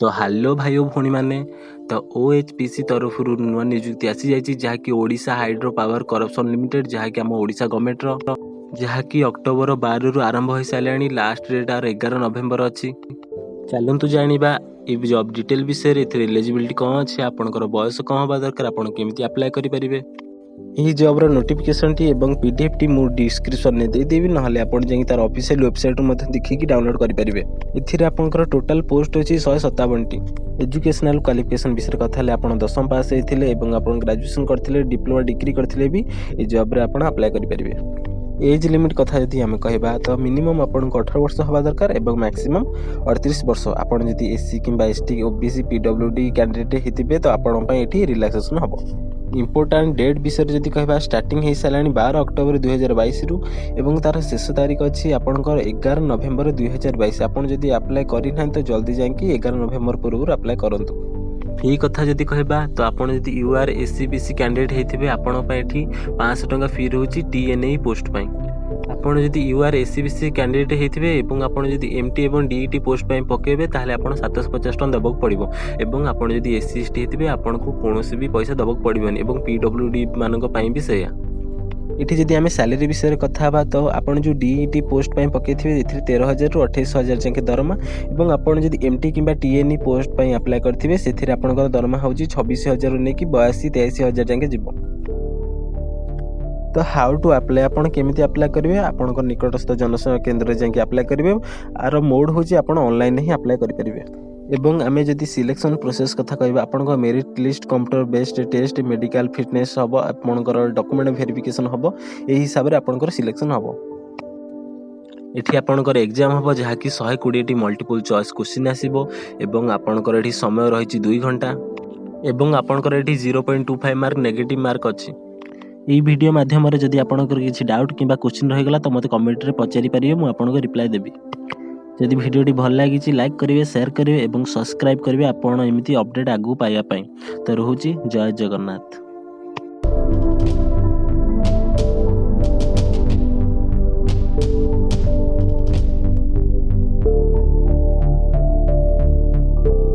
ତ ହାଲୋ ଭାଇ ଓ ଭଉଣୀମାନେ, ତ OHPC ତରଫରୁ ନୂଆ ନିଯୁକ୍ତି ଆସିଯାଇଛି, ଯାହାକି Odisha hydro power corporation limited, ଯାହାକି ଆମ ଓଡ଼ିଶା ଗଭର୍ଣ୍ଣମେଣ୍ଟର, ଯାହାକି ଅକ୍ଟୋବର 12ରୁ ଆରମ୍ଭ ହୋଇସାରିଲାଣି। ଲାଷ୍ଟ ଡେଟ୍ ଆର 11 ନଭେମ୍ବର ଅଛି। ଚାଲନ୍ତୁ ଜାଣିବା ଏ ଜବ୍ ଡିଟେଲ୍ ବିଷୟରେ। ଏଥିରେ ଏଲିଜିବିଲିଟି କ'ଣ ଅଛି, ଆପଣଙ୍କର ବୟସ କ'ଣ ହେବା ଦରକାର, ଆପଣ କେମିତି ଆପ୍ଲାଏ କରିପାରିବେ। ଏହି ଜବ୍ର ନୋଟିଫିକେସନ୍ଟି ଏବଂ ପିଡିଏଫ୍ଟି ମୁଁ ଡିସ୍କ୍ରିପ୍ସନ୍ରେ ଦେଇଦେବି, ନହେଲେ ଆପଣ ଯାଇକି ତାର ଅଫିସିଆଲ୍ ୱେବସାଇଟ୍ରୁ ମଧ୍ୟ ଦେଖିକି ଡାଉନଲୋଡ଼୍ କରିପାରିବେ। ଏଥିରେ ଆପଣଙ୍କର ଟୋଟାଲ୍ ପୋଷ୍ଟ ଅଛି 157ଟି। ଏଜୁକେସନାଲ୍ କ୍ୱାଲିଫିକେସନ୍ ବିଷୟରେ କଥା ହେଲେ, ଆପଣ ଦଶମ ପାସ୍ ହେଇଥିଲେ ଏବଂ ଆପଣ ଗ୍ରାଜୁଏସନ୍ କରିଥିଲେ, ଡିପ୍ଲୋମା, ଡିଗ୍ରୀ କରିଥିଲେ ବି ଏ ଜବ୍ରେ ଆପଣ ଆପ୍ଲାଏ କରିପାରିବେ। ଏଜ୍ ଲିମିଟ୍ କଥା ଯଦି ଆମେ କହିବା, ତ ମିନିମମ୍ ଆପଣଙ୍କୁ 18 ବର୍ଷ ହେବା ଦରକାର ଏବଂ ମ୍ୟାକ୍ସିମମ୍ 38 ବର୍ଷ। ଆପଣ ଯଦି ଏସ୍ ସି କିମ୍ବା S T, OBC, PWD candidate ହେଇଥିବେ, ତ ଆପଣଙ୍କ ପାଇଁ ଏଠି ରିଲାକ୍ସେସନ୍ ହେବ। ଇମ୍ପୋର୍ଟାଣ୍ଟ ଡେଟ୍ ବିଷୟରେ ଯଦି କହିବା, ଷ୍ଟାର୍ଟିଂ ହେଇସାରିଲାଣି 12 ଅକ୍ଟୋବର 2022ରୁ ଏବଂ ତା'ର ଶେଷ ତାରିଖ ଅଛି ଆପଣଙ୍କର 11 ନଭେମ୍ବର 2022। ଆପଣ ଯଦି ଆପ୍ଲାଏ କରିନାହାନ୍ତି, ତ ଜଲ୍ଦି ଯାଇକି 11 ନଭେମ୍ବର ପୂର୍ବରୁ ଆପ୍ଲାଏ କରନ୍ତୁ। ଫି କଥା ଯଦି କହିବା, ତ ଆପଣ ଯଦି you R, SEBC candidate ହେଇଥିବେ, ଆପଣଙ୍କ ପାଇଁ ଏଠି 500 ଟଙ୍କା ଫି ରହୁଛି ଟି ଏନ୍ ଇ ପୋଷ୍ଟ ପାଇଁ। ଆପଣ ଯଦି you R, SEBC candidate ହେଇଥିବେ ଏବଂ ଆପଣ ଯଦି ଏମ୍ ଟି ଏବଂ ଡି ଇ ଟି ପୋଷ୍ଟ ପାଇଁ ପକାଇବେ, ତାହେଲେ ଆପଣ 750 ଟଙ୍କା ଦେବାକୁ ପଡ଼ିବ ଏବଂ ଆପଣ ଯଦି ଏସ୍ ସି, ଏସ୍ ଟି ହେଇଥିବେ, ଆପଣଙ୍କୁ କୌଣସି ବି ପଇସା ଦେବାକୁ ପଡ଼ିବନି ଏବଂ ପିଡବ୍ଲ୍ୟୁ ଡି ମାନଙ୍କ ପାଇଁ ବି ସେଇଆ। ଏଠି ଯଦି ଆମେ ସାଲେରୀ ବିଷୟରେ କଥା ହେବା, ତ ଆପଣ ଯେଉଁ ଡିଇଟି ପୋଷ୍ଟ ପାଇଁ ପକାଇଥିବେ, ଏଥିରେ 13,000ରୁ 28,000 ଯାଏଁ ଦରମା ଏବଂ ଆପଣ ଯଦି ଏମ୍ ଟି କିମ୍ବା ଟି ଏନ୍ ଇ ପୋଷ୍ଟ ପାଇଁ ଆପ୍ଲାଏ କରିଥିବେ, ସେଥିରେ ଆପଣଙ୍କର ଦରମା ହେଉଛି 26,000ରୁ ନେଇକି 82 83 ହଜାର ଯାଏଁ ଯିବ। ତ how to apply, ଆପଣ କେମିତି ଆପ୍ଲାଏ କରିବେ? ଆପଣଙ୍କ ନିକଟସ୍ଥ ଜନସେବା କେନ୍ଦ୍ରରେ ଯାଇକି ଆପ୍ଲାଏ କରିବେ। ଆର ମୋଡ଼୍ ହେଉଛି ଆପଣ ଅନଲାଇନ୍ରେ ହିଁ ଆପ୍ଲାଏ କରିପାରିବେ। ଏବଂ ଆମେ ଯଦି ସିଲେକ୍ସନ୍ ପ୍ରୋସେସ୍ କଥା କହିବା, ଆପଣଙ୍କ merit list, computer based test, medical fitness ହେବ, ଆପଣଙ୍କର ଡକୁମେଣ୍ଟ ଭେରିଫିକେସନ୍ ହେବ। ଏହି ହିସାବରେ ଆପଣଙ୍କର ସିଲେକ୍ସନ୍ ହେବ। ଏଠି ଆପଣଙ୍କର ଏକ୍ଜାମ୍ ହେବ, ଯାହାକି 120ଟି ମଲ୍ଟିପୁଲ୍ ଚଏସ୍ କୋଶ୍ଚିନ୍ ଆସିବ ଏବଂ ଆପଣଙ୍କର ଏଠି ସମୟ ରହିଛି 2 ଘଣ୍ଟା ଏବଂ ଆପଣଙ୍କର ଏଠି 0.25 ମାର୍କ ନେଗେଟିଭ୍ ମାର୍କ ଅଛି। ଏହି ଭିଡ଼ିଓ ମାଧ୍ୟମରେ ଯଦି ଆପଣଙ୍କର କିଛି ଡାଉଟ୍ କିମ୍ବା କୋଶ୍ଚିନ୍ ରହିଗଲା, ତ ମୋତେ କମେଣ୍ଟରେ ପଚାରି ପାରିବେ, ମୁଁ ଆପଣଙ୍କୁ ରିପ୍ଲାଏ ଦେବି। ଯଦି ଭିଡ଼ିଓଟି ଭଲ ଲାଗିଛି, ଲାଇକ୍ କରିବେ, ସେୟାର କରିବେ ଏବଂ ସବସ୍କ୍ରାଇବ୍ କରିବେ ଆପଣ ଏମିତି ଅପଡ଼େଟ୍ ଆଗକୁ ପାଇବା ପାଇଁ। ତ ରହୁଛି, ଜୟ ଜଗନ୍ନାଥ।